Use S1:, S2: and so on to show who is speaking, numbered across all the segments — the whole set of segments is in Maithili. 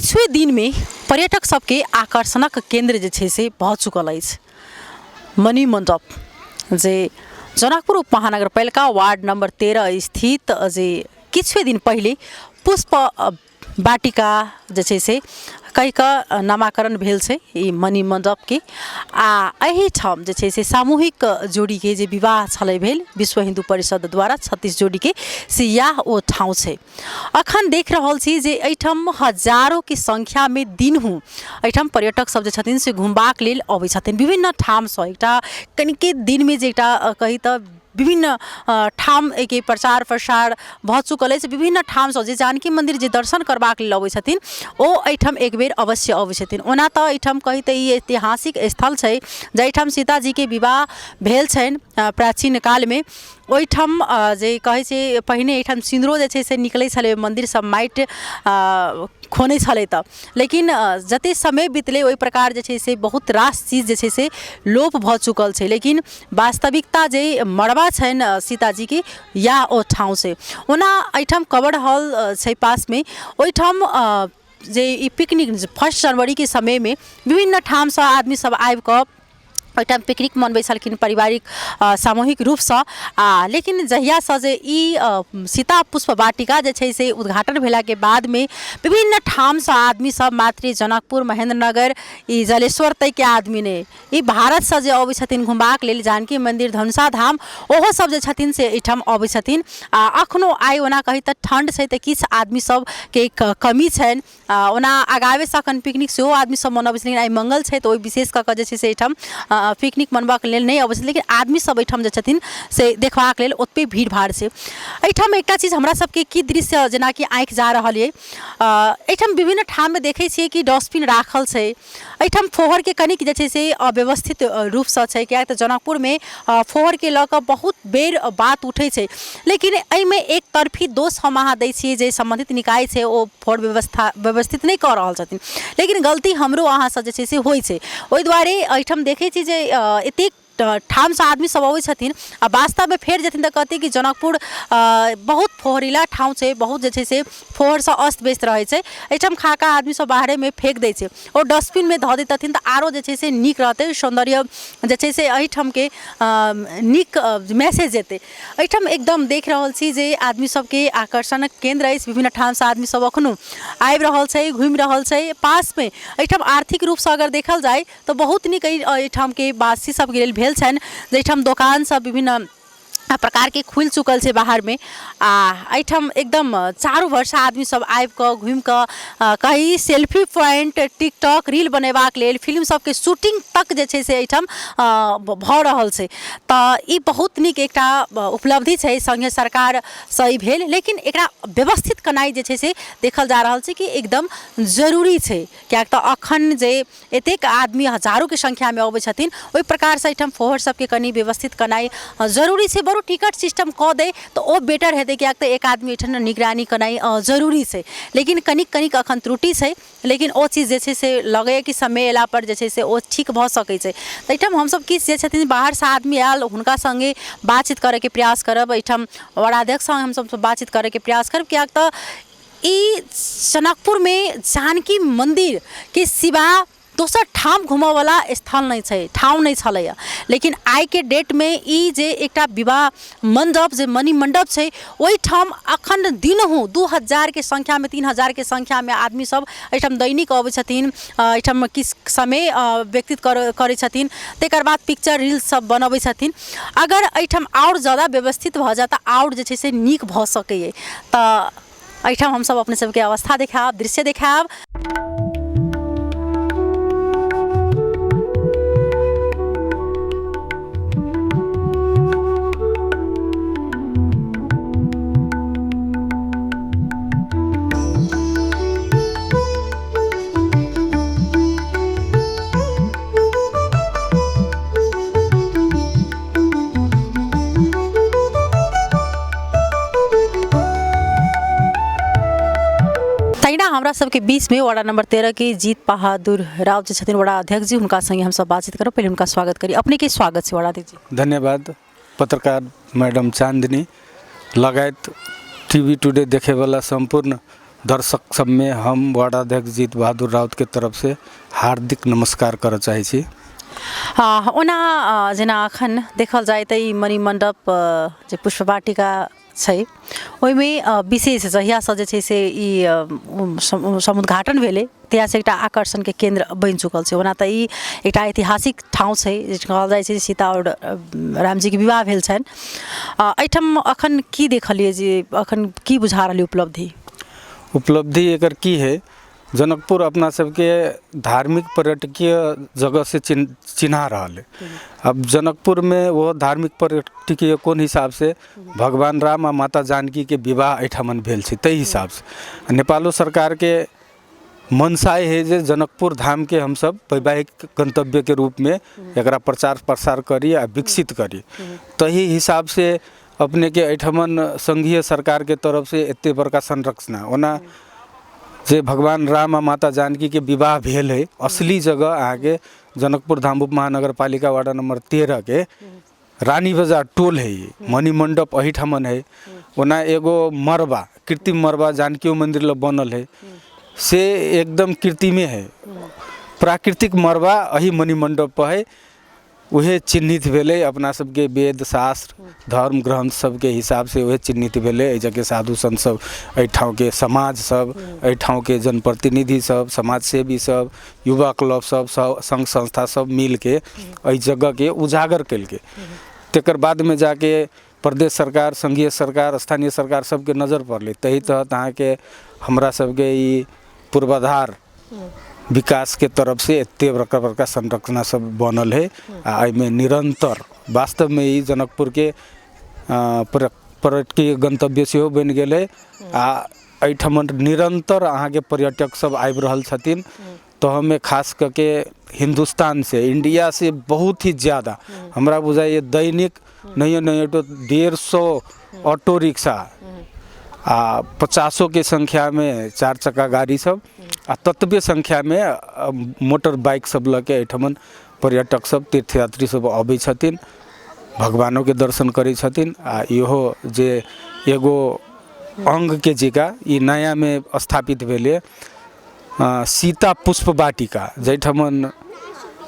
S1: किछुए दिनमे पर्यटक सबके आकर्षणक केन्द्र जे छै से भऽ चुकल अछि। मणिमण्डप जे जनकपुर उपमहानगरपालिका वार्ड नम्बर 13 स्थित जे किछुए दिन पहिले पुष्प वाटिका जे छै से कहि कऽ नामाकरण भेल छै ई मणिमण्डपके। आ एहिठाम जे छै से सामूहिक जोड़ीके जे विवाह छलै भेल विश्व हिन्दू परिषद द्वारा 36 जोड़ीके, से इएह ओ ठाउँ छै। अखन देख रहल छी जे एहिठाम हजारोके संख्यामे दिनहुँ एहिठाम पर्यटक सब जे छथिन से घुमबाक लेल अबै छथिन विभिन्न ठामसँ। एकटा कनिके दिनमे जे एकटा कही तऽ विभिन्न ठाम एहिके प्रचार प्रसार भऽ चुकल अछि। विभिन्न ठामसँ जे जानकी मन्दिर जे दर्शन करबाक लेल अबै छथिन ओ एहिठाम एक बेर अवश्य अबै छथिन। ओना तऽ एहिठाम कही तऽ ई ऐतिहासिक स्थल छै जाहिठाम सीताजीके विवाह भेल छनि प्राचीन कालमे। ओहिठाम जे कहै छै पहिने एहिठाम सिन्दूरो जे छै से निकलै छलै मन्दिरसँ, माटि खुनै छलै तऽ, लेकिन जतेक समय बितलै ओहि प्रकार जे छै से बहुत रास चीज जे छै से लोप भऽ चुकल छै। लेकिन वास्तविकता जे मड़बा छनि सीताजीके, इएह ओ ठाउँ छै। ओना एहिठाम कवर हॉल छै पासमे, ओहिठाम जे ई पिकनिक 1 जनवरीके समयमे विभिन्न ठामसँ आदमी सब आबिकऽ ओहिठाम पिकनिक मनबै छलखिन पारिवारिक सामूहिक रूपसँ। आ लेकिन जहियासँ जे ई सीता पुष्प वाटिका जे छै से उद्घाटन भेलाके बादमे विभिन्न ठामसँ आदमी सब मातृ जनकपुर, महेन्द्रनगर, ई जलेश्वर तकके आदमी नहि, ई भारतसँ जे अबै छथिन घुमबाक लेल जानकी मन्दिर, धनुषा धाम, ओहो सब जे छथिन से एहिठाम अबै छथिन। आ अखनो आइ ओना कही तऽ ठण्ड छै तऽ किछु आदमी सबके कमी छनि। ओना आगावेसँ अखन पिकनिक सेहो आदमी सब मनबै छै, लेकिन आइ मङ्गल छै तऽ ओहि विशेष कऽ कऽ जे छै से एहिठाम पिकनिक मनबऽके लेल नहि अबै छै। लेकिन आदमी सब एहिठाम जे छथिन से देखबाक लेल ओतबे भीड़ भाड़ छै एहिठाम। एकटा चीज हमरा सबके की दृश्य जेनाकि आँखि जा रहल अइ, एहिठाम विभिन्न ठाममे देखै छियै कि डस्टबिन राखल छै। एहिठाम फोहरके कनिक जे छै से अव्यवस्थित रूपसँ छै, किएक तऽ जनकपुरमे फोहरके लऽ कऽ बहुत बेर बात उठै छै। लेकिन एहिमे एकतरफी दोष हम अहाँ दै छियै, जे सम्बन्धित निकाय छै ओ फोहर व्यवस्था व्यवस्थित नहि कऽ रहल छथिन, लेकिन गलती हमरो अहाँसँ जे छै से होइ छै। ओहि दुआरे एहिठाम देखै छी जे एतेक ठामसँ आदमी सब अबै छथिन आ वास्तवमे फेर जेथिन तऽ कहतै कि जनकपुर बहुत फोहरीला ठाउँ छै, बहुत जे छै से फोहरसँ अस्त व्यस्त रहै छै। एहिठाम खाकऽ आदमी सब बाहरेमे फेक दै छै। ओ डस्टबिनमे धऽ दैतथिन तऽ आरो जे छै से नीक रहतै, सौन्दर्य जे छै से एहिठामके नीक मैसेज जेतै। एहिठाम एकदम देख रहल छी जे आदमी सबके आकर्षणक केन्द्र अछि। विभिन्न ठामसँ आदमी सब अखनो आबि रहल छै, घुमि रहल छै। पासमे एहिठाम आर्थिक रूपसँ अगर देखल जाय तऽ बहुत नीक एहिठामके वासी सबके लेल भेल छनि, जाहिठाम दोकान सब विभिन्न प्रकारके खुलि चुकल छै बाहरमे। आ एहिठाम एकदम चारू भरसँ आदमी सब आबिकऽ घुमिकऽ कही सेल्फी पॉइंट, टिकटॉक रील बनेबाक लेल, फिल्म सबके शूटिंग तक जे छै से एहिठाम भऽ रहल छै। तऽ ई बहुत नीक एकटा उपलब्धि छै, सङ्गे सरकारसँ ई भेल, लेकिन एकरा व्यवस्थित केनाइ जे छै से देखल जा रहल छै कि एकदम जरूरी छै, किएक तऽ अखन जे एतेक आदमी हजारोके संख्यामे अबै छथिन ओहि प्रकारसँ एहिठाम फोहर सबके कनि व्यवस्थित केनाइ जरूरी छै। बरु टिकट सिस्टम कऽ दै तऽ ओ बेटर हेतै, किएक तऽ एक आदमी एहिठाम निगरानी केनाइ जरूरी छै। लेकिन कनिक कनिक अखन त्रुटि छै, लेकिन ओ चीज जे छै से लगैए कि समय अयलापर जे छै से ओ ठीक भऽ सकै छै। तऽ एहिठाम हमसब किछु जे छथिन बाहरसँ आदमी आयल हुनका सङ्गे बातचीत करैके प्रयास करब। एहिठाम वार्डाध्यक्ष सङ्गे हमसब बातचीत करैके प्रयास करब, किएक तऽ ई जनकपुरमे जानकी मन्दिरके सिवा दोसर ठाम घुमऽवला स्थल नहि छै, ठाउँ नहि छलैए। लेकिन आइके डेटमे ई जे एकटा विवाह मण्डप जे मणिमण्डप छै, ओहिठाम अखन दिनहुँ 2000के संख्यामे, 3000के संख्यामे आदमी सब एहिठाम दैनिक अबै छथिन। एहिठाम किछु समय व्यतीत करै छथिन, तकर बाद पिक्चर रील्स सब बनबै छथिन। अगर एहिठाम आओर जादा व्यवस्थित भऽ जाए तऽ आओर जे छै से नीक भऽ सकैए। तऽ एहिठाम हमसब अपने सबके अवस्था देखायब, दृश्य देखायब। तहिना हमरा सबके बीचमे वार्ड नंबर 13 के जीत बहादुर राव जे छथिन वडा अध्यक्ष जी, हुनका संगे हमसब बातचीत करब। पहिले हुनका स्वागत करी। अपने के स्वागत छै वडा अध्यक्ष जी।
S2: धन्यवाद पत्रकार मैडम चांदनी लगायत टीवी टुडे देखेवला सम्पूर्ण दर्शक सबमे हम वार्डाध्यक्ष जीत बहादुर राउतके तरफसँ हार्दिक नमस्कार करऽ चाहै छी।
S1: ओना जेना अखन देखल जाय तऽ ई मणिमण्डप जे पुष्पवाटिका छै ओहिमे विशेष जहियासँ जे छै से ई समुद्घाटन भेलै तहियासँ एकटा आकर्षणके केन्द्र बनि चुकल छै। ओना तऽ ई एकटा ऐतिहासिक ठाउँ छै, जे कहल जाइ छै सीता आओर रामजीके विवाह भेल छनि। एहिठाम अखन की देखलियै जे अखन की बुझा रहल उपलब्धि?
S2: उपलब्धि एकर की है, जनकपुर अपना सबके धार्मिक पर्यटकीय जगह से चिन्हा रहल है। अब जनकपुरमे वो धार्मिक पर्यटकीय कोन हिसाबसँ, भगवान राम आ माता जानकीके विवाह एहिठामन भेल छै ताहि हिसाबसँ। नेपालो सरकारके मनसाय है जे जनकपुर धामके हमसब वैवाहिक गन्तव्यके रूपमे एकरा प्रचार प्रसार करी आ विकसित करी। ताहि हिसाबसँ अपनेके एहिठमन संघीय सरकारके तरफसँ एते बड़का संरचना, ओना जे भगवान राम आ माता जानकीके विवाह भेल है असली जगह अहाँके जनकपुर धाम उप महानगरपालिका वार्ड नंबर 13के रानी बाजार टोल है, मणिमण्डप एहिठमन है। ओना एगो मरबा, कृत्रिम मरबा जानकियो मंदिर लग बनल है, से एकदम कृत्रिमे है। प्राकृतिक मरबा एही मणिमण्डप पर है, उहे चिन्हित भेलै अपना सबके वेद शास्त्र धर्म ग्रन्थ सबके हिसाबसँ उहे चिन्हित भेलै। एहि जगह साधु सन्त सब, एहि ठाउँके समाज सब, एहि ठाउँके जनप्रतिनिधि सब, समाजसेवी सब, युवा क्लब सब, सङ्घ संस्था सब मिलके एहि जगहके उजागर केलकै। तकर बादमे जाके प्रदेश सरकार, संघीय सरकार, स्थानीय सरकार सबके नजर पड़लै। ताहि तहत अहाँके हमरा सबके ई पूर्वाधार विकासके तरफसँ एते बड़का बड़का संरचना सब बनल है आ एहिमे निरन्तर वास्तवमे ई जनकपुरके पर्यटकीय गन्तव्य सेहो बनि गेल है आ एहिठाम निरन्तर अहाँके पर्यटक सब आबि रहल छथिन। तऽ खास कऽ के हिन्दुस्तानसँ, इण्डियासँ बहुत ही ज्यादा हमरा बुझाइए दैनिक नहियो नहियो तऽ 150 ऑटो रिक्शा आ पचासोके संख्यामे चारि चक्का गाड़ी सब आ ततबे संख्यामे मोटर बाइक सब लऽ के एहिठमन पर्यटक सब, तीर्थयात्री सब अबै छथिन, भगवानोके दर्शन करै छथिन। आ इहो जे एगो अङ्गके जकाँ ई नयामे स्थापित भेलै सीता पुष्प वाटिका, जाहिठमन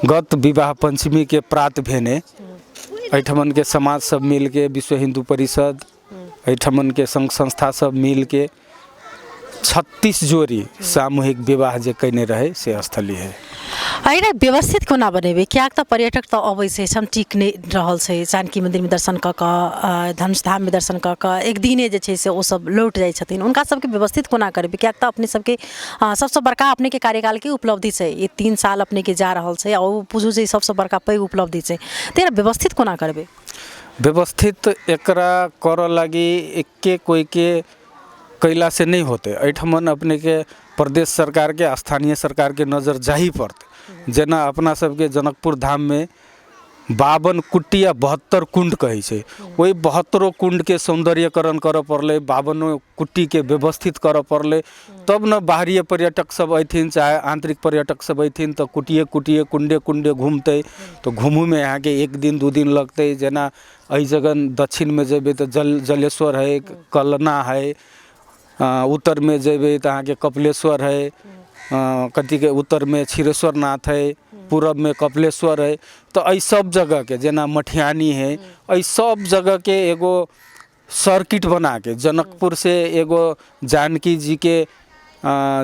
S2: गत विवाह पञ्चमीके प्रात भेने एहिठमनके समाज सब मिलके, विश्व हिन्दू परिषद, एहिठमनके सङ्घ संस्था सब मिलके 36 जोड़ी सामूहिक विवाह जे कयने रहै से स्थली है।
S1: एकरा व्यवस्थित कोना बनेबै? किएक तऽ पर्यटक तऽ अबै छै, एहिठाम टिक नहि रहल छै। जानकी मन्दिरमे दर्शन कऽ कऽ, धनुषधाममे दर्शन कऽ कऽ एक दिने जे छै से ओसब लौट जाइ छथिन। हुनका सबके व्यवस्थित कोना करबै? किएक तऽ अपने सबके सबसँ बड़का अपनेके कार्यकालके उपलब्धि छै ई 3 साल अपनेके जा रहल छै आ ओ बुझू जे सबसँ बड़का पैघ उपलब्धि छै। तऽ एकरा व्यवस्थित कोना करबै?
S2: व्यवस्थित एकरा करऽ लागी एके कोइके कयलासँ नहि होतै। एहिठमन अपनेके प्रदेश सरकारके, स्थानीय सरकारके नजर जाही पड़तै। जेना अपना सबके जनकपुर धाममे 52 कुट्टी आ 72 कुण्ड कहै छै, ओहि 72 कुण्डके सौन्दर्यकरण करऽ पड़लै, 52 कुट्टीके व्यवस्थित करऽ पड़लै, तब ने बाहरीय पर्यटक सब अयथिन चाहे आन्तरिक पर्यटक सब अयथिन तऽ कुटिये कुटिये, कुण्डे कुण्डे घुमतै। तऽ घूमूमे अहाँके 1 दिन 2 दिन लगतै। जेना एहि जगह दक्षिणमे जेबै तऽ जलेश्वर हइ, कलना हइ, उत्तरमे जेबै तऽ अहाँके कपिलेश्वर हइ, कथीके उत्तरमे क्षीरेश्वर नाथ हइ, पूरबमे कपिलेश्वर हइ। तऽ एहि सब जगहके, जेना मठियानी हइ, एहि सब जगहके एगो सर्किट बनाके जनकपुरसँ एगो जानकी जीके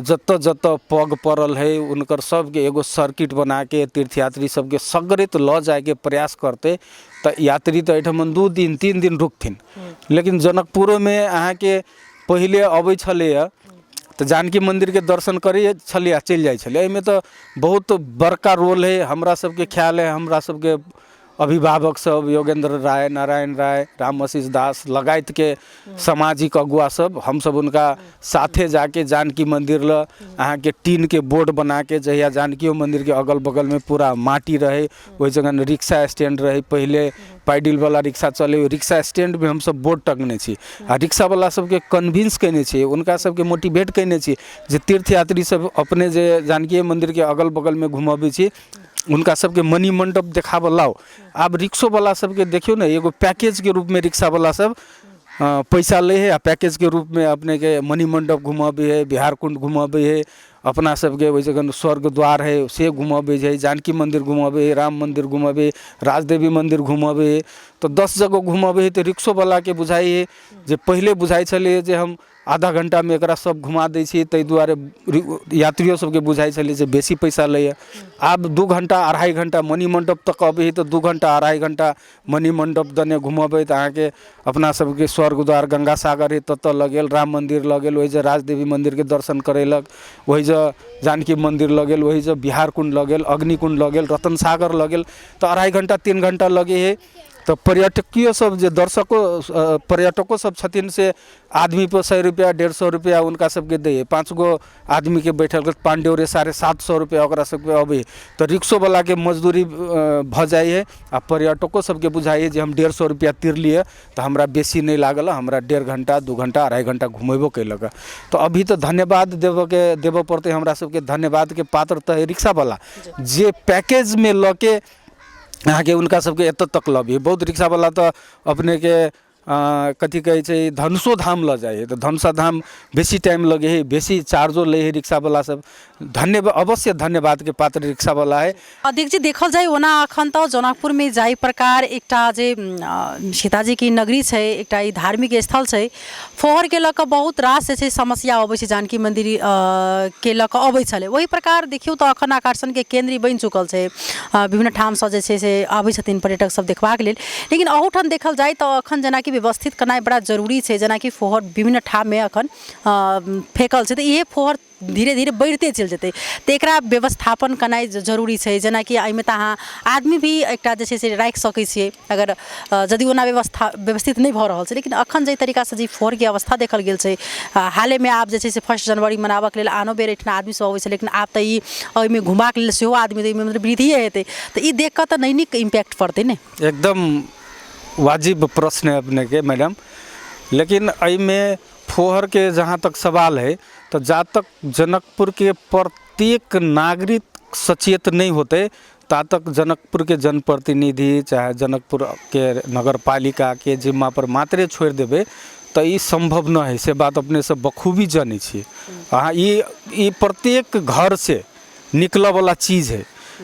S2: जतऽ जतऽ पग पड़ल हइ हुनकर सबके एगो सर्किट बनाके तीर्थयात्री सबके सगरे तऽ लऽ जाइके प्रयास करतै तऽ यात्री तऽ एहिठमन 2 दिन 3 दिन रुकथिन। लेकिन जनकपुरोमे अहाँके पहिले अबै छलैए तऽ जानकी मन्दिरके दर्शन करै छलै आ चलि जाइ छलै। एहिमे तऽ बहुत बड़का रोल हइ हमरा सबके ख्याल हइ। हमरा सबके अभिभावक सब योगेन्द्र राय, नारायण राय, राम आशीष दास लगायतके सामाजिक अगुआ सब, हमसब हुनका साथे जाके जानकी मन्दिर लऽ अहाँके टीनके बोर्ड बनाके, जहिया जानकियो मन्दिरके अगल बगलमे पूरा माटि रहै, ओहि जगह रिक्शा स्टैंड रहै, पहिले पैडिलवला रिक्शा चलै, ओहि रिक्शा स्टैंडमे हमसब बोर्ड टङ्गने छी आ रिक्शावला सबके कन्विन्स कयने छी, हुनका सबके मोटिवेट कयने छी जे तीर्थयात्री सब अपने जे जानकी मन्दिरके अगल बगलमे घुमबै छी हुनका सबके मणिमण्डप देखाबऽ लाउ। आब रिक्शोवला सबके देखियौ ने, एगो पैकेजके रूपमे रिक्शावला सब पैसा लै हइ आ पैकेजके रूपमे अपनेके मणिमण्डप घुमऽबै हइ, बिहार कुण्ड घुमऽबै हइ, अपना सबके ओहि जगह स्वर्ग द्वार हइ से घुमऽबै छै, जानकी मन्दिर घुमऽबै हइ, राम मन्दिर घुमऽबै हइ, राजदेवी मन्दिर घुमऽबै हइ। तऽ 10 जगह घुमऽबै हइ तऽ रिक्शोवलाके बुझाइ हइ जे पहिले बुझाइ छलै जे हम आधा घण्टामे एकरा सब घुमा दै छियै, ताहि दुआरे यात्रियो सबके बुझाइ छलै जे बेसी पैसा लैए। आब 2 घण्टा 2.5 घण्टा मणिमण्डप तक अबै हइ तऽ 2 घण्टा 2.5 घण्टा मणिमण्डप दने घुमबै तऽ अहाँके अपना सबके स्वर्ग द्वार गंगा सागर हइ ततऽ लऽ गेल, राम मन्दिर लऽ गेल, ओहि जे राजदेवी मन्दिरके दर्शन करेलक, ओहि जे जानकी मन्दिर लऽ गेल, ओहि जे बिहार कुण्ड लऽ गेल, अग्निकुण्ड लऽ गेल, रतन सागर लऽ गेल, तऽ 2.5 घण्टा 3 घण्टा लगै हइ। तऽ पर्यटकियो सब जे दर्शको पर्यटको सब छथिन से आदमीपर 100 रुपैआ 150 रुपैआ हुनका सबके दै हइ। 5 गो आदमीके बैठल पाण्डे 750 रुपैआ ओकरा सबके अबै हइ। तऽ रिक्शोवलाके मजदूरी भऽ जाइ हइ आ पर्यटको सबके बुझाइ हइ जे हम 150 रुपैआ तिरलियै तऽ हमरा बेसी नहि लागल, हमरा 1.5 घण्टा 2 घण्टा 2.5 घण्टा घुमेबो कयलक। तऽ अभी तऽ धन्यवाद देबऽ पड़तै हमरा सबके, धन्यवादके पात्र तऽ हइ रिक्शावला जे पैकेजमे लऽ के अहाँके हुनका सबके एतऽ तक लऽ अबियै। बहुत रिक्शावला तऽ अपनेके कथी कहै छै धनुषो धाम लऽ जाइ हइ, तऽ धनुषा धाम बेसी टाइम लगै हइ, बेसी चार्जो लै हइ रिक्शावला सब। धन्यवाद, अवश्य धन्यवादके पात्र रिक्शावला हइ।
S1: अध्यक्ष जी, देखल जाय ओना अखन तऽ जनकपुरमे जाहि प्रकार एकटा जे सीताजीके नगरी छै, एकटा ई धार्मिक स्थल छै, फोहरके लऽ कऽ बहुत रास जे छै समस्या अबै छै, जानकी मन्दिर के लऽ कऽ अबै छलै, ओहि प्रकार देखियौ तऽ अखन आकर्षणके केन्द्र बनि चुकल छै। विभिन्न ठामसँ जे छै से आबै छथिन पर्यटक सब देखबाक लेल। लेकिन अहूठाम देखल जाय तऽ अखन जेनाकि व्यवस्थित केनाइ बड़ा जरूरी छै, जेनाकि फोहर विभिन्न ठाममे अखन फेकल छै तऽ इहे फोहर धीरे धीरे बढ़िते चलि जेतै, तऽ एकरा व्यवस्थापन केनाइ जरूरी छै। जेनाकि एहिमे तऽ अहाँ आदमी भी एकटा जे छै से राखि सकै छियै, अगर यदि ओना व्यवस्था व्यवस्थित नहि भऽ रहल छै। लेकिन अखन जाहि तरीकासँ जे फोहरके अवस्था देखल गेल छै, हालेमे आब जे छै से 1 जनवरी मनाबऽके लेल आनो बेर एहिठिना आदमी सब अबै छै, लेकिन आब तऽ ई एहिमे घुमबाक लेल सेहो आदमी तऽ एहिमे मतलब वृद्धिए हेतै, तऽ ई देखिकऽ तऽ नहि नीक इम्पैक्ट पड़तै ने।
S2: एकदम वाजिब प्रश्न है अपनेके मैडम, लेकिन एहिमे फोहरके जहाँ तक सवाल है तऽ जा तक जनकपुरके प्रत्येक नागरिक सचेत नहि होतै ता तक जनकपुरके जनप्रतिनिधि चाहे जनकपुरके नगरपालिकाके जिम्मापर मात्रे छोड़ि देबै तऽ ई सम्भव नहि हइ, से बात अपने सब बखूबी जनै छियै। अहाँ ई प्रत्येक घरसँ निकलऽवला चीज हइ।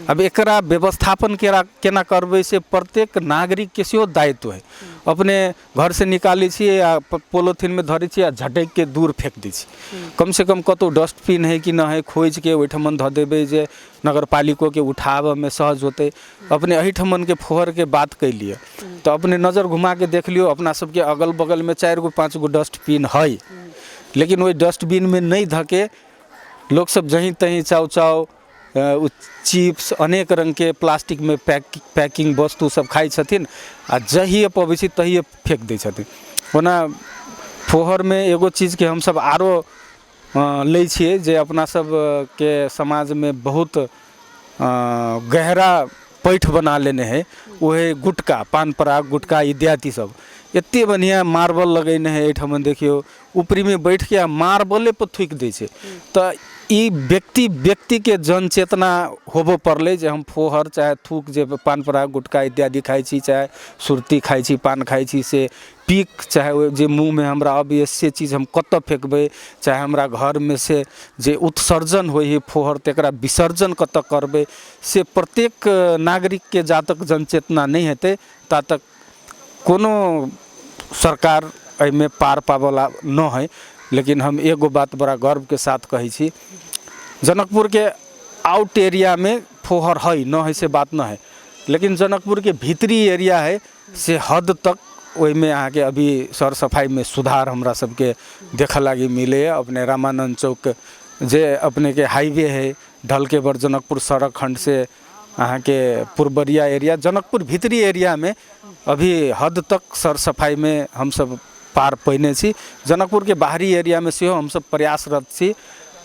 S2: अब एकरा व्यवस्थापन केना केना करबै से प्रत्येक नागरिकके सेहो दायित्व हइ। अपने घरसँ निकालै छियै आ पोलोथीनमे धरै छियै आ झटकिके दूर फेक दै छियै। कमसँ कम कतहु डस्टबिन हइ कि नहि हइ खोजिके ओहिठमन धऽ देबै जे नगरपालिकोके उठाबऽमे सहज होतै। अपने एहिठमनके फोहरके बात कैलियै तऽ अपने नजर घुमाके देख लियौ, अपना सबके अगल बगलमे 4 गो 5 गो डस्टबिन हइ, लेकिन ओहि डस्टबिनमे नहि धऽके लोकसब जहीँ तहीँ चाउ चाउ चिप्स अनेक रङ्गके प्लास्टिकमे पैकिंग वस्तु सब खाइ छथिन आ जहिए पबै छी तहिए फेक दै छथिन। ओना फोहरमे एगो चीजके हमसब आरो लै छियै जे अपना सबके समाजमे बहुत गहरा पैठ बना लेने हइ, ओ हइ गुटका, पान पराग, गुटका इत्यादि सब। एते बढ़िआँ मार्बल लगेने हइ एहिठमन, देखियौ ऊपरीमे बैठके आ मार्बलेपर थूकि दै छै। तऽ ई व्यक्ति व्यक्तिके जनचेतना होबऽ पड़लै जे हम फोहर चाहे थूक जे पान पराग गुटका इत्यादि खाइ छी, चाहे सुरती खाइ छी, पान खाइ छी, से पीक चाहे ओ जे मुँहमे हमरा अबैए से चीज हम कतऽ फेकबै, चाहे हमरा घरमे से जे उत्सर्जन होइ हइ फोहर तकरा विसर्जन कतऽ करबै, से प्रत्येक नागरिकके जा तक जनचेतना नहि हेतै ता तक कोनो सरकार एहिमे पार पाबऽवला नहि हइ। लेकिन हम एगो बात बड़ा गर्वके साथ कहै छी, जनकपुरके आउट एरियामे फोहर हइ न हइ से बात नहि हइ, लेकिन जनकपुरके भीतरी एरिया हइ से हद तक ओहिमे अहाँके अभी सर सफाइमे सुधार हमरा सबके देखऽ लागी मिलैए। अपने रामानन्द चौक जे अपनेके हाईवे हइ ढलकेबर जनकपुर सड़क खण्डसँ अहाँके पूर्वरिया एरिया जनकपुर भीतरी एरियामे अभी हद तक सर सफाइमे हमसब पार पयने छी। जनकपुरके बाहरी एरियामे सेहो हमसब प्रयासरत छी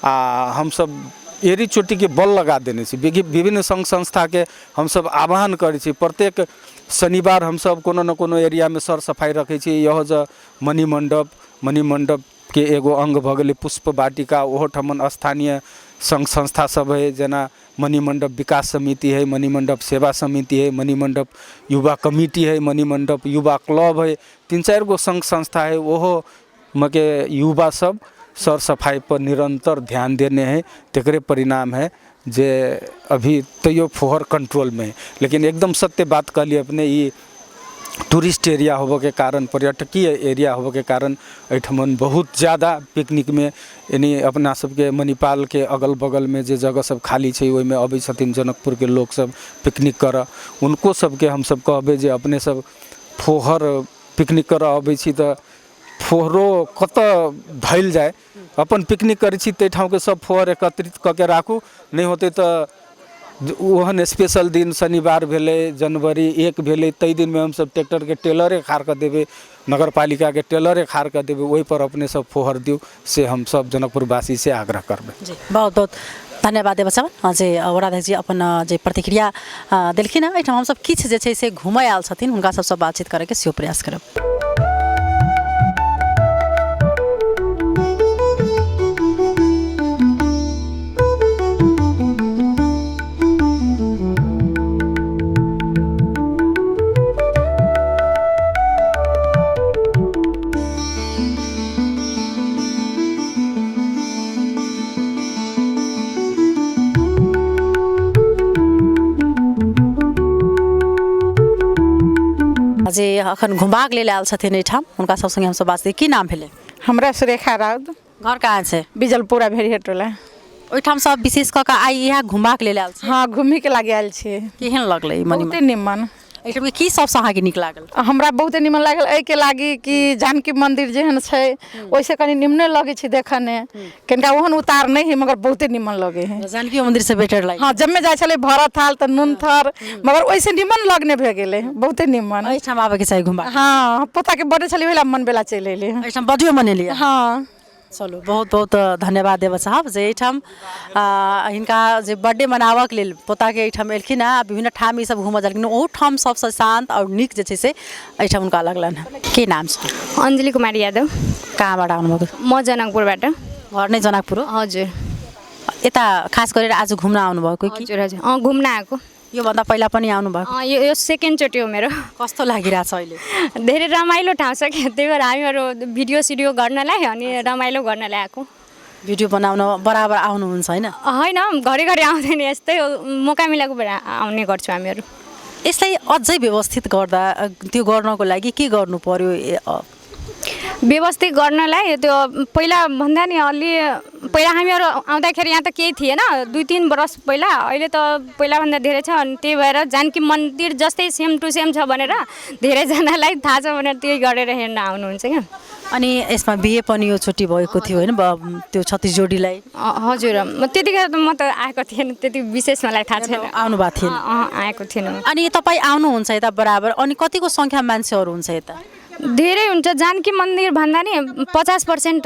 S2: आ हमसब एड़ी चोटीके बल लगा देने छी। विभिन्न सङ्घ संस्थाके हमसब आह्वान करै छी, प्रत्येक शनिवार हमसब कोनो ने कोनो एरियामे सर सफाइ रखै छी। इहो जे मणिमण्डप, मणिमण्डपके एगो अङ्ग भऽ गेलै पुष्प वाटिका, ओहोठमन स्थानीय सङ्घ संस्था सब हइ, जेना मणिमण्डप विकास समिति है, मणिमण्डप सेवा समिति है, मणिमण्डप युवा कमिटी है, मणिमण्डप युवा क्लब है, 3-4 गो संघ संस्था है। ओहो मे के युवा सब सर सफाइ पर निरंतर ध्यान देने है, तकरे परिणाम है जे अभी तैयो फोहर कंट्रोलमे है। लेकिन एकदम सत्य बात कहलिए अपने, ई टूरिस्ट एरिया होबऽके कारण, पर्यटकीय एरिया होबऽके कारण एहिठमन बहुत ज़्यादा पिकनिकमे यानी अपना सबके मणिपालके अगल बगलमे जे जगह सब खाली छै ओहिमे अबै छथिन जनकपुरके लोक सब पिकनिक करऽ। हुनको सबके हमसब कहबै जे अपने सब फोहर पिकनिक करऽ अबै छी तऽ फोहरो कतऽ धैल जाय, अपन पिकनिक करै छी ताहि ठामके सब फोहर एकत्रित कऽ के राखू, नहि होतै तऽ ओहन स्पेशल दिन शनिवार भेलै, जनवरी 1 भेलै, ताहि दिनमे हमसब ट्रैक्टरके टेलरे खाड़ कऽ देबै, नगरपालिकाके टेलरे खाड़ कऽ देबै, ओहिपर अपने सब फोहर दियौ, से हमसब जनकपुरवासीसँ आग्रह करबै।
S1: जी बहुत बहुत धन्यवाद देबऽ चाहब जे वड़ाध्यक्ष जी अपन जे प्रतिक्रिया देलखिन हँ। एहिठाम हमसब किछु जे छै से घुमय आयल छथिन, हुनका सबसँ बातचीत करैके सेहो प्रयास करब। जे अखन घुमबाक लेल आयल छथिन एहिठाम, हुनका सब संगे हमसब बात। की नाम भेलै?
S3: हमरा सुरेखा राउत।
S1: घर कहाँ छै?
S3: बिजलपुरा भेड़िया टोला।
S1: ओहिठाम सब विशेष कऽ कऽ आइ इएह घुमबाक लेल आयल छी?
S3: हाँ, घूमे के लागे आयल छियै।
S1: केहन लगलै?
S3: बहुते निमन।
S1: एहिठाम की सबसँ अहाँके नीक लागल?
S3: हमरा बहुते निमन लागल एहिके लागी कि जानकी मंदिर जेहन छै ओहिसँ कनि निमने लगै छै देखऽमे, कनिका ओहन उतार नहि है मगर बहुते निमन लगे है।
S1: जानकी मंदिर से बेटर लागे?
S3: हाँ, जम्मे जाइ छलै भरत थाल तऽ नून थर, मगर ओहिसँ निमन लगने भए गेलै, बहुते निमन।
S1: एहिठाम आबैके चाही घुमबाक।
S3: हाँ, पोताके बर्थडे छलै ओहि ला मन बेला चलि एलै।
S1: एहिठाम बर्थडे मनेलियै?
S3: हाँ।
S1: चलू, बहुत बहुत धन्यवाद देबऽ चाहब जे एहिठाम हिनका जे बर्थडे मनाबऽके लेल पोताके एहिठाम एलखिन हँ। विभिन्न ठाम ई सब घूमऽ जालखिन, ओहू ठाम सबसँ शान्त आओर नीक जे छै से एहिठाम हुनका लगलनि हँ। के नाम छ?
S4: अञ्जली कुमारी यादव।
S1: कहाँबाट आउनुभएको?
S4: म जनकपुरबाट।
S1: घर नै जनकपुर हो?
S4: हजुर।
S1: यता खास गरेर आज घुम्न आउनुभएको कि?
S4: हजुर हजुर, अँ घुम्न आएको।
S1: योभन्दा पहिला पनि आउनुभएको?
S4: अँ, यो सेकेन्डचोटि हो मेरो।
S1: कस्तो लागिरहेछ अहिले?
S4: धेरै रमाइलो ठाउँ छ क्या, त्यही भएर हामीहरू भिडियो सिडियो गर्नलाई अनि रमाइलो गर्नलाई आएको।
S1: भिडियो बनाउन बराबर आउनुहुन्छ होइन?
S4: होइन, घरिघरि आउँदैन, यस्तै हो, मौका मिलेको बेला आउने गर्छौँ हामीहरू।
S1: यसलाई अझै व्यवस्थित गर्दा त्यो गर्नको लागि के गर्नु पर्यो?
S4: व्यवस्थित गर्नलाई त्यो पहिला भन्दा नि अलि पहिला हामीहरू आउँदाखेरि यहाँ त केही थिएन, 2-3 वर्ष पहिला, अहिले त पहिलाभन्दा धेरै छ। अनि त्यही भएर जानकी मन्दिर जस्तै सेम टु सेम छ भनेर धेरैजनालाई थाहा छ भनेर त्यही गरेर हेर्न आउनुहुन्छ क्या।
S1: अनि यसमा बिहे पनि यो चोटि भएको थियो होइन, त्यो 36 जोडीलाई?
S4: हजुर, म त्यतिखेर त म त आएको थिएन, त्यति विशेष मलाई थाहा छैन।
S1: आउनु भएको थिएन?
S4: अँ, आएको थिएन।
S1: अनि तपाईँ आउनुहुन्छ यता बराबर, अनि कतिको सङ्ख्या मान्छेहरू हुन्छ यता?
S4: धेरै हुन्छ, जानकी मन्दिर भन्दा नि 50%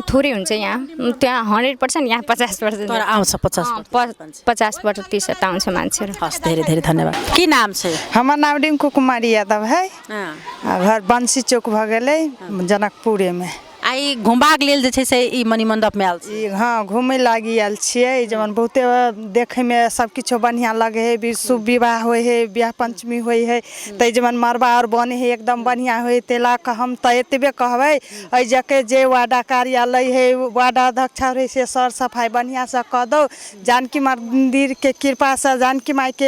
S4: थोरै हुन्छ यहाँ, त्यहाँ 100%, यहाँ 50%।
S1: तर आउँछ 50%?
S4: 50% आउँछ मान्छेहरू।
S1: हस्, धेरै धेरै धन्यवाद। के नाम छ?
S5: हमर नाम रिंकू कुमारी यादव है, घर बंसी चौक भऽ गेलै जनकपुरेमे।
S1: आइ घुमबाक लेल जे छै से ई मणिमण्डपमे आयल छी?
S5: हाँ, घुमै लागी आयल छियै। जमन बहुते देखैमे सब किछो बढ़िआँ लगै है, शुभ विवाह होइ है, बियाह पंचमी होइ है, ताहि जमन मड़बा आओर बनै है एकदम बढ़िआँ होइ है। ताहि लऽ कऽ हम तऽ एतबे कहबै एहि जगह जे वार्डा कार्यालय है, वार्डा अध्यक्ष है, से सर सफाइ बढ़िआँसँ कऽ दौ। जानकी मन्दिरके कृपासँ, जानकी माइके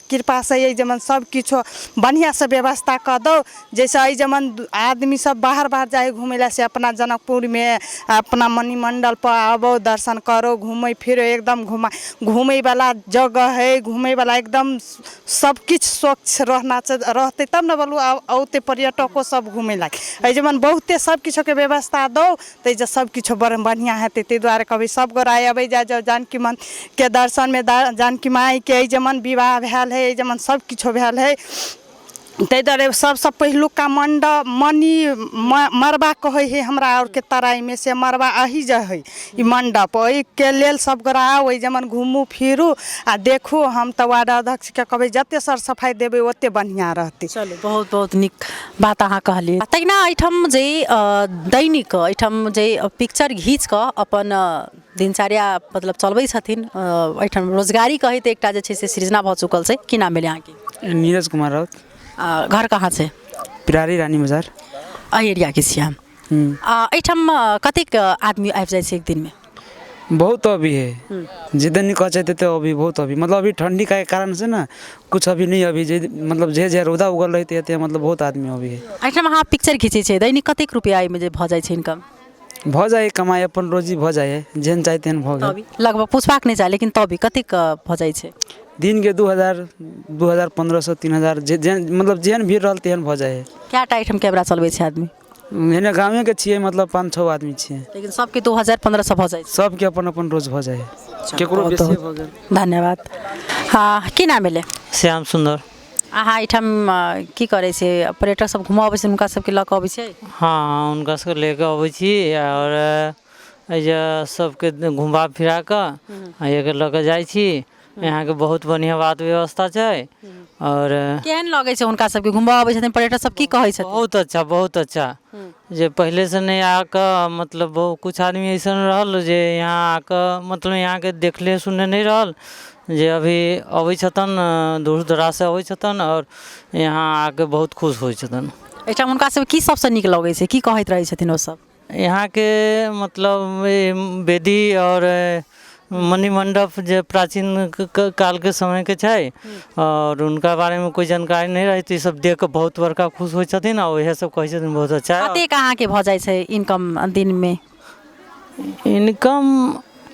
S5: कृपासँ एहि जमन सब किछो बढ़िआँसँ व्यवस्था कऽ दौ, जाहिसँ एहि जमन आदमी सब बाहर बाहर जाइ घुमै लए से अपना जनकपुरमे अपना मणिमण्डल पर आबो, दर्शन करो, घूमै फिरो, एकदम घूमैवला जगह है, घूमैवला एकदम सब किछु स्वच्छ रहना रहतै तब ने बोलू औतै पर्यटको सब घूमै लागी। एहि जमन बहुते सब किछोके व्यवस्था दौ ताहि जे सब किछो बड़ बढ़िआँ हेतै। ताहि दुआरे कहबै सब गोरा अबै जाइ जाउ जानकी मन्दिरके दर्शनमे, जानकी माइके एहि जमन विवाह भेल है, एहि जमन सब किछो भेल है। ताहि दुआरे सबसँ पहिलुका मण्डप मणि मड़बा कहै है हमरा आरके तराइमे, से मड़बा अही जे है ई मण्डप, ओहिके लेल सब गोरा आउ, एहि जमन घूमू फिरू आ देखू। हम तऽ वार्ड अध्यक्षके कहबै जते सर सफाइ देबै ओते बढ़िआँ रहतै।
S1: चलू, बहुत बहुत नीक बात अहाँ कहलियै। तहिना एहिठाम जे दैनिक एहिठाम जे पिक्चर घीच कऽ अपन दिनचर्या मतलब चलबै छथिन। एहिठाम रोजगारी कहैत एकटा जे छै से सृजना भऽ चुकल छै। की नाम भेलै अहाँके?
S6: नीरज कुमार राउत।
S1: घर कहाँ छै?
S6: पिरारी रानी बाजार।
S1: एहि एरियाके छियै अहाँ? एहिठाम कतेक आदमी आबि जाइ छै एक दिनमे?
S6: बहुत अभी है, जितने कह चाहते थे अभी बहुत अभी, मतलब अभी ठंडी का कारण से ना कुछ अभी नहीं, अभी जे मतलब जे जे रौदा उगल रहते थे, मतलब बहुत आदमी अभी है।
S1: एहिठाम अहाँ पिक्चर खींचै छियै, दैनिक कतेक रुपैआ एहिमे जे भऽ जाइ छै इनकम?
S6: भऽ जाइ कमाइ अपन रोजी भऽ जाइ है, जेहन चाही तेहन भऽ गेल।
S1: तभी लगभग पुछबाक नहि चाही, लेकिन तभी कतेक भऽ जाइ छै?
S6: दिन के 2000, 2000, 1500, 3000, जे जेहन मतलब जेहन भीड़ रहल तेहन भऽ जाइ है।
S1: कएटा एहिठाम कैमरा चलबै छै आदमी?
S6: एने गाँवेके छियै, मतलब 5-6 आदमी छियै।
S1: लेकिन सबके 2000 1500 भऽ जाइ छै?
S6: सबके अपन अपन रोज भऽ जाइ है, केकरो
S1: बहुत
S6: बेसी
S1: बहुत
S6: भऽ गेल।
S1: धन्यवाद। हँ, की नाम भेलै?
S7: श्याम सुन्दर।
S1: अहाँ एहिठाम की करै छियै? पर्यटक सब घूमऽ अबै छै, हुनका सबके लऽ कऽ अबै छियै?
S7: हँ, हुनका सबके लऽ कऽ अबै छी आओर एहिजे सबके घुमा फिरा कऽ आ एहिके लऽ कऽ जाइ छी। यहाँके बहुत बढ़िआँ बात व्यवस्था छै। आओर
S1: केहन लगै छै हुनका सबके घुमबऽ अबै छथिन पर्यटक सब, की कहै छथिन?
S7: बहुत अच्छा, बहुत अच्छा। जे पहिलेसँ नहि आकऽ मतलब कुछ आदमी अइसन रहल जे यहाँ आकऽ मतलब यहाँके देखले सुनने नहि रहल, जे अभी अबै छथिन, दूर दराजसँ अबै छथिन आओर यहाँ आके बहुत खुश होइ छथिन।
S1: एहिठाम हुनका सबके की सबसँ नीक लगै छै, की कहैत रहै छथिन ओसब?
S7: यहाँके मतलब वेदी आओर मणिमंडप जे प्राचीन कालके समयके छै और उनका बारेमे कोइ जानकारी नहि रहै, तऽ ई सब देख कऽ बहुत बड़का खुश होइ छथिन आ उएह सब कहै छथिन बहुत अच्छा।
S1: कतेक अहाँके भऽ जाइ छै इनकम दिनमे?
S7: इनकम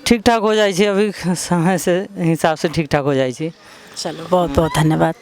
S7: ठीक ठाक हो जाइ छै, अभी समय से हिसाबसँ ठीक ठाक हो जाइ छै।
S1: चलू, बहुत बहुत धन्यवाद।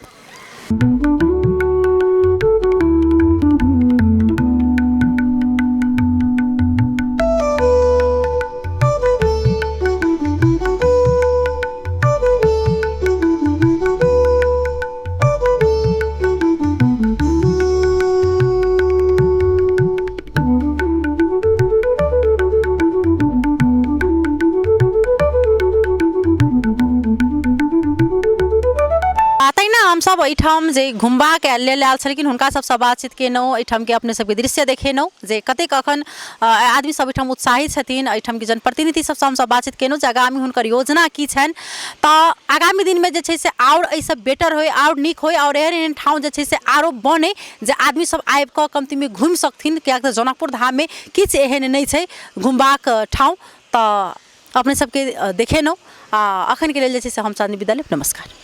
S1: तहिना हमसब एहिठाम जे घुमबाक लेल आयल छलखिन हुनका सबसँ बातचीत केलहुँ, एहिठामके अपने सबके दृश्य देखेलहुँ जे कतेक अखन आदमी सब एहिठाम उत्साहित छथिन। एहिठामके जनप्रतिनिधि सबसँ हमसब बातचीत केलहुँ जे आगामी हुनकर योजना की छनि, तऽ आगामी दिनमे जे छै से आओर एहिसँ बेटर होइ, आओर नीक होइ, आओर एहन एहन ठाम जे छै से आरो बनै जे आदमी सब आबिकऽ कमतीमे घुमि सकथिन, किएक तऽ जनकपुर धाममे किछु एहन नहि छै घुमबाक ठाम। तऽ अपने सबके देखेलहुँ आ अखनके लेल जे छै से हम चाँदनी विद्यालय, नमस्कार।